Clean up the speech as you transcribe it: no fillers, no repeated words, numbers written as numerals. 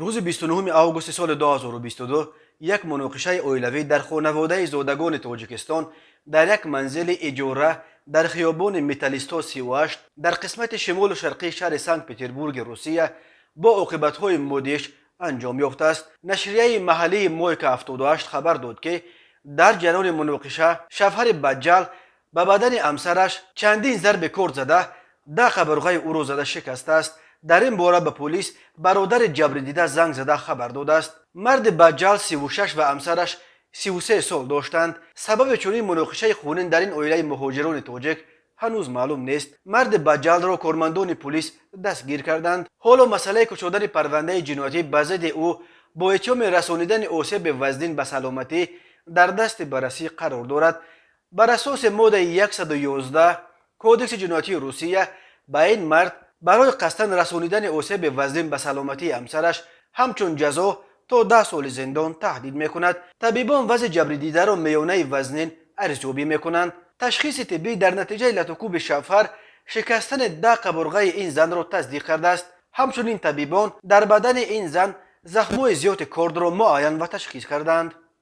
Рӯзи 29 августи соли 2022 як муноқишаи оилавӣ дар хонаводаи зодагони Тоҷикистон дар як манзили иҷора дар хиёбони Металлистҳо 38 дар қисмати шимолу шарқии шаҳри Санкт Петербурги Русия бо оқибатҳои мудҳиш анҷом ёфтааст. Нашрияи маҳаллии «Мойка 78» хабар дод, ки дар ҷараёни муноқиша шавҳари баҷҷал ба бадани ҳамсараш чандин зарби корд зада, 10 қабурғаи ӯро зада шикастааст. Дар ин бора ба полис бародари ҷабрдида занг зада хабар додааст. Марди баҷҷал 36 ва ҳамсараш 33 сол доштанд. Сабаби чунин муноқишаи хунин дар ин оилаи муҳоҷирони тоҷик ҳанӯз маълум нест. Марди баҷҷалро кормандони пулис дастгир карданд. Ҳоло масъалаи кушодани парвандаи ҷиноятӣ ба зидди ӯ бо иттиҳоми расонидани осеби вазнин ба саломатӣ дар дасти баррасӣ қарор дорад. Бар асоси моддаи 111 Кодекси ҷиноятии Русия ба ин мард барои қасдан расонидани осеби вазнин ба саломатии ҳамсараш ҳамчун ҷазо то 10 соли зиндон таҳдид мекунад. Табибон вазъи ҷабрдидаро миёнаи вазнин арзёбӣ мекунанд. Ташхиси тиббӣ дар натиҷаи латукӯби шавҳар шикастани 10 қабурғаи ин занро тасдиқ кардааст. Ҳамчунин табибон дар бадани ин зан захмҳои зиёди кордро муайян ва ташхис карданд.